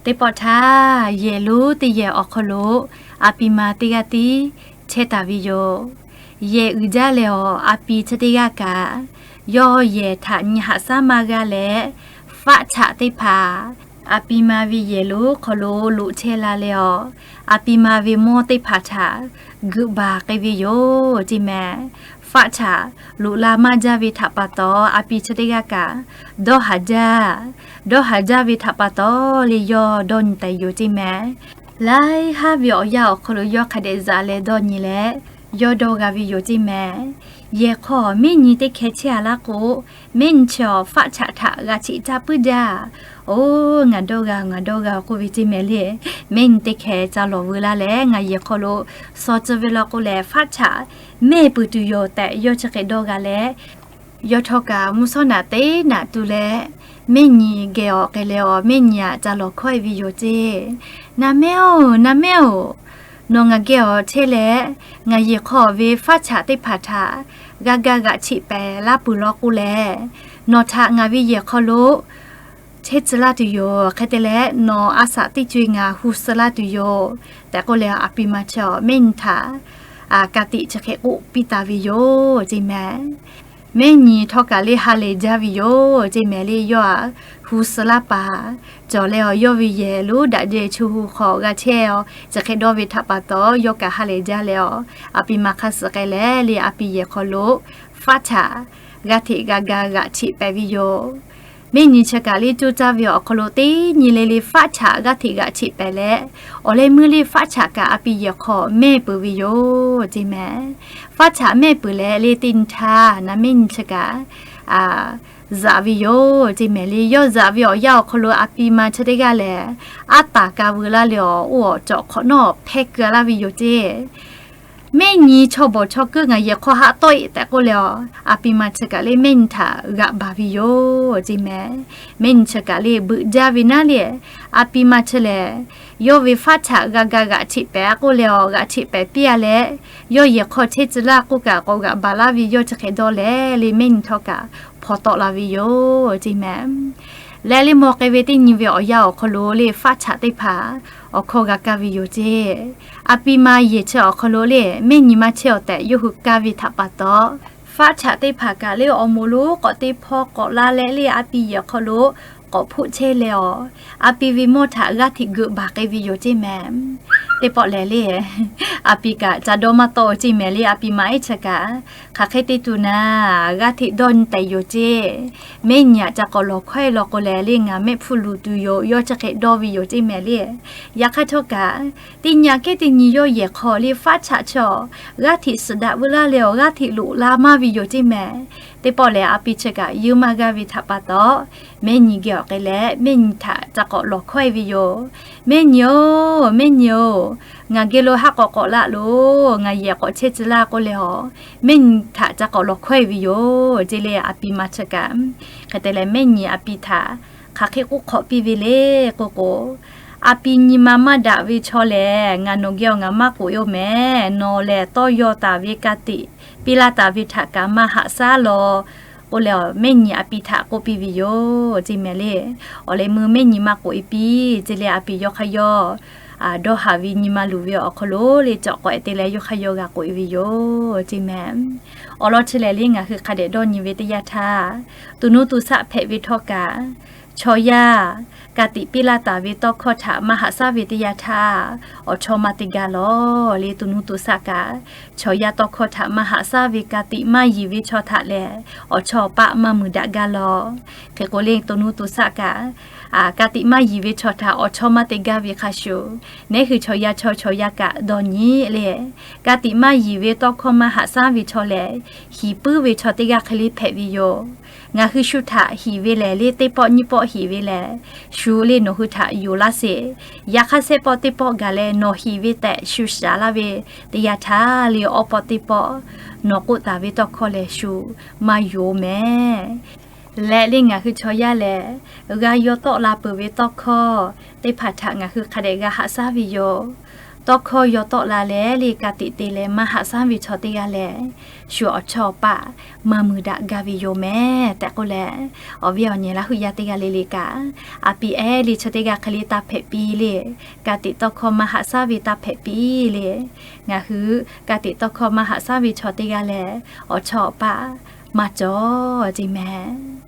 Teˇ pawˆ htaˇ, yehˬ lonˉ teˇ yehˬ awˬ hk'aw lo a pi ma teˇ g'aˇ tiˉ chehˇ taˍ ve yoˬ. Yehˬ uiˍ jaˇ leh awˬ, a pi chi teˇ g'aˇ kaꞈ yawˇ yehˬ htaꞈ nyi haꞈ shaˉ maˇ g'a leh, faˆ chaꞈ teˇ hpaˍ a pi ma ve yehˬ lonˉ hk'aw lo loꞈ chehˇ la leh awˬ, a pi ma ve mawˇ teˇ hpaˍ htaꞈ geuꞈ baˬ k'ai ve yoˬ ceˇ mehˍ. Faˆ chaꞈ loꞈ la maˇ jaˇ ve htaꞈ pa taw, a pi chi teˇ g'aˇ kaꞈ dawˇ haˍ jaˇ. Dawˇ haˍ jaˇ ve htaꞈ pa taw leh yawˇ dawˇ nyi taˍ yoˬ ceˇ mehˍ. Laiˉ haˉ ve awˬ yanˇ awˬ hk'aw lo yawˇ hk'a dehꞈ zaꞈ leh dawˇ nyi leh, yawˇ dawˇ g'a ve yoˬ ceˇ mehˍ. Yehˬ hk'aw mehˆ nyi teˇ hkeh chehˇ a laˇ k'o, mehˆ nyi chi awˬ faˆ chaꞈ htaꞈ g'a cheꞈ caˇ puiˉ jaˇ. Oˬ, ngaˬ dawˇ g'a, ngaˬ dawˇ g'a k'oˆ ve ceˇ mehˍ le. Mehˆ nyi teˇ hkeh ca lawˬ veu laˇ leh, ngaˬ yehˬ hk'aw lo suh tcuh ve law k'o leh, faˆ chaꞈ mehˆ peuˬ tuˬ yoˬ tehꞈ yawˇ chi hk'e dawˇ g'a leh, yawˇ htawˇ kaꞈ mvuhˇ shawˉ naꞈ teˇ naꞈ tu leh, mehˆ nyi geh awˬ k'ai leh awˬ, mehˆ nyi aꞈ ca lawˬ hkawehˇ ve yoˬ ceˇ. Naˍ mehˆ-oˬ, naˍ mehˆ-oˬ, nawˬ ngaˬ geh awˬ chehˇ leh, ngaˬ yehˬ hk'aw ve faˆ chaꞈ teˇ hpaˍ htaꞈ g'a ga g'aꞈ cheꞈ pehˍ laˇ peuˬ law k'o leh, nawˬ htaꞈ ngaˬ ve yehˬ hk'aw lo chehˇ tcuh laˇ tuˬ yoˬ. Hk'e te leh, nawˬ a shaꞈ teˇ co-e ngaˬ hu suh laˇ tuˬ yoˬ tehꞈ k'oˆ leh, a pi ma chi awˬ mehˆ nyi htaꞈ ka tiꞈ chi hk'e k'oˆ piˇ taˍ ve yoˬ ceˇ mehˍ. Mehˆ nyi htawˇ kaꞈ le ha lehˬ jaˇ ve yoˬ ceˇ mehˍ le. Yawˇ aꞈ hu suh laˇ paˍ cawˬ leh awˬ, yawˇ ve yehˬ lonˉ daꞈ jehˬ chu hu hk'aw g'a chehˇ awˬ, chi hk'e dawˇ ve htaꞈ pa taw yawˇ kaꞈ ha lehˬ jaˇ leh awˬ, a pi ma hk'aˇ suh k'ai leh le, a pi yehˬ hk'aw lo faˆ chaꞈ g'aˇ hteꞈ g'a ga g'aꞈ cheꞈ pehˍ ve yoˬ. Mehˆ nyi chi kaꞈ le coˇ caˇ ve awˬ hk'aw lo teˇ nyi le le faˆ chaꞈ g'aˇ hteꞈ g'aꞈ cheꞈ pehˍ leh, awˬ leh meuˇ le faˆ chaꞈ kaꞈ a pi yehˬ hk'aw mehˆ peuˬ ve yoˬ ceˇ mehˍ. Faˆ chaꞈ mehˆ peuˬ leh le teˇ nyi htaˇ naˍ mehˆ nyi chi kaꞈ zaꞈ ve yoˬ ceˇ mehˍ le. Yawˇ zaꞈ ve awˬ yanˇ awˬ hk'aw lo a pi ma chi teˇ g'aˇ lehˬ, aˉ taˍ ka veu laˇ leh awˬ, oˇ awˬ cawꞈ hk'awꞈ nawˉ hpehˇ keu laˇ ve yoˬ ceˇ. Mehˆ nyi chaw bawˬ chaw keuˆ ngaˬ yehˬ hk'aw haꞈ tawˆ-e tehꞈ k'oˆ leh awˬ, a pi ma chi kaꞈ le mehˆ nyi htaꞈ g'aꞈ baˬ ve yoˬ ceˇ mehˍ. Mehˆ nyi chi kaꞈ le beuꞈ jaˇ ve naˉ le, a pi ma chi lehˬ, yawˇ ve faˆ chaꞈ g'a ga g'aꞈ cheꞈ pehˍ a k'oˆ leh awˬ, g'aꞈ cheꞈ pehˍ piˇ a leh, yawˇ yehˬ hk'aw chehˇ tcuh laˇ k'oˆ kaꞈ k'awꞈ g'aꞈ baˬ laˇ ve yawˇ chi hk'e dawˇ leh le, mehˆ nyi htawˇ kaꞈ hpaw tawˆ la ve yoˬ ceˇ mehˍ. Leh le mawˬ k'ai ve teˇ nyi ve awˬ yanˇ awˬ hk'aw lo le faˆ chaꞈ teˇ hpaˍ awˬ hkawˇ g'a kaˇ ve yoˬ ceˇ. A pi ma yehˬ chi awˬ hk'aw lo le mehˆ nyi maˇ chehˇ awˬ tehꞈ yawˇ hui kaˇ ve htaꞈ pa taw, faˆ chaꞈ teˇ hpaˍ kaꞈ le awˬ moˍ lonˉ k'awꞈ te hpawˇ k'awꞈ la leh le a pi yehˬ hk'aw lo k'awꞈ hpoˆ chehˇ leh awˬ, a pi ve mawˇ htaꞈ g'aˇ hteꞈ geuꞈ baˬ k'ai ve yoˬ ceˇ mehˍ. Teˇ pawˆ lehˬ le, a pi kaꞈ ca dawˇ maˇ tawˆ ceˇ mehˍ le. A pi ma ehˉ chi kaꞈ, hk'aˬ hk'e te tuˬ naˍ, g'aˇ hteꞈ dawˇ nyi tehꞈ yoˬ ceˇ. Mehˆ nyi aꞈ ca k'awꞈ lawˬ hkawehˇ law k'o leh le, ngaˬ mehˆ hpfuhˇ luˬ tuˬ yoˬ, yawˇ chi hk'e dawˇ ve yoˬ ceˇ mehˍ le. Yaꞈ hk'aˇ htawˇ kaꞈ, teˇ nyi aꞈ kehˉ teˇ nyi yawˇ yehˬ hk'aw le faˆ chaꞈ chi awˬ g'aˇ hteꞈ suhˍ daꞈ veu laˇ leh awˬ, g'aˇ hteꞈ loꞈ la maˇ ve yoˬ ceˇ mehˍ. Teˇ pawˆ lehˬ, a pi chi kaꞈ yeunˇ maˇ g'aˇ ve htaꞈ pa taw, mehˆ nyi geh awˬ k'ai leh mehˆ nyi htaꞈ ca k'awꞈ lawˬ hkawehˇ ve yoˬ. Mehˆ nyi-oˬ, mehˆ nyi-oˬ, ngaˬ geh lo haˉ k'awꞈ k'awꞈ laꞈ loˬ, ngaˬ yehˬ k'awꞈ chehˇ tcuh laˇ k'oˆ leh awˬ, mehˆ nyi htaꞈ ca k'awꞈ lawˬ hkawehˇ ve yoˬ ceˇ le. A pi ma chi kaꞈ hk'e te leh mehˆ nyi a pi htaꞈ hk'aˬ hk'e k'oˆ hk'awꞈ piˇ ve le k'oˆ k'o, a pi nyi ma maˇ daꞈ ve chaw lehˬ, ngaˬ nawˬ geh awˬ ngaˬ maˇ k'oꞈ-e-oˬ mehˍ. Nawˬ lehˬ tawˇ yaw taˍ ve ka tiꞈ piˇ laˇ taˍ ve htaꞈ kaꞈ maˇ haꞈ shaˉ law k'oˆ leh awˬ, mehˆ nyi a pi htaꞈ k'oˆ piˇ ve yoˬ ceˇ mehˍ le. Awˬ leh meuˇ mehˆ nyi maˇ k'oꞈ-e piˇ ceˇ le. A pi yawˇ hk'aˇ yawˇ dawˇ haˍ ve nyi ma luˬ ve awˬ hk'aw lo le cawꞈ k'awꞈ-e te leh yawˇ hk'aˇ yawˇ g'a k'oꞈ-e ve yoˬ ceˇ mehˍ. Awˬ lawn chi lehˬ le, ngaˬ hui hk'a dehꞈ dawˇ nyi ve teˇ yanˇ htaˇ, to nuˇ to shaˆ hpehꞈ ve htawˇ kaꞈ, chaw yaˇ ka tiꞈ piˇ laˇ taˍ ve tawˇ hkawˇ htaꞈ maˇ haꞈ shaˉ ve teˇ yanˇ htaˇ, awˬ chawˇ maˇ te gaˇ lawˬ le. To nuˇ to shaˆ kaꞈ, chaw yaˇ tawˇ hkawˇ htaꞈ maˇ haꞈ shaˉ ve ka tiꞈ maˇ yiˬ ve chaw htaꞈ lehˬ, awˬ chawˇ paˆ maˇ muiˬ daꞈ gaˇ lawˬ. Hk'e k'o le, to nuˇ to shaˆ kaꞈ, ka tiꞈ maˇ yiˬ ve chaw htaꞈ awˬ chawˇ maˇ te gaˇ ve hk'a shuˍ, neˉ hui chaw yaˇ chaw chaw yaˇ kaꞈ dawˇ nyi le, ka tiꞈ maˇ yiˬ ve tawˇ hkawˇ maˇ haꞈ shaˉ ve chaw lehˬ, hiˍ puiˉ ve chaw teˇ g'aˇ hk'e le hpehꞈ ve yoˬ. Ngaˬ hui shu htaꞈ hiˍ ve lehˬ le, teˇ pawˆ nyiˇ pawˆ hiˍ ve lehˬ, shu le nawˬ hui htaꞈ yonˍ laˇ sheˍ. Yaꞈ hk'aˇ shehˆ pawˆ teˇ pawˆ gaˬ leh nawˬ hiˍ ve tehꞈ shu shaˍ laˇ ve teˇ yanˇ htaˇ le, awˇ pawˆ teˇ pawˆ nawˬ k'oˆ taˍ ve tawˇ hkawˇ lehˬ shu maˇ yonˍ mehˍ. Leh le ngaˬ hui chaw yaˇ lehˬ, g'a yaw tawˆ la peuˬ ve tawˇ hkawˇ teˇ hpaˍ htaꞈ ngaˬ hui hk'a dehꞈ g'a haꞈ shaˉ ve yoˬ. Tawˇ hkawˇ yaw tawˆ la leh le, ka tiꞈ te leh maˇ haꞈ shaˉ ve chaw teˇ g'aˇ lehˬ, shu awˬ chawˇ awˬ paˆ maˇ muiˬ daꞈ gaˇ ve yoˬ mehˍ tehꞈ k'oˆ leh, awˬ viˉ awˬ nyi Laˇ hu yaˇ teˇ g'aˇ le le kaꞈ, a piˍ ehˉ le chi teˇ g'aˇ hk'e le taˇ hpehꞈ piˇ le. Ka tiꞈ tawˇ hkawˇ maˇ haꞈ shaˉ ve taˇ hpehꞈ piˇ le. Ngaˬ hui ka tiꞈ tawˇ hkawˇ maˇ haꞈ shaˉ ve chaw teˇ g'aˇ lehˬ, awˬ chawˇ awˬ paˆ maˇ cawˬ ce mehˍ.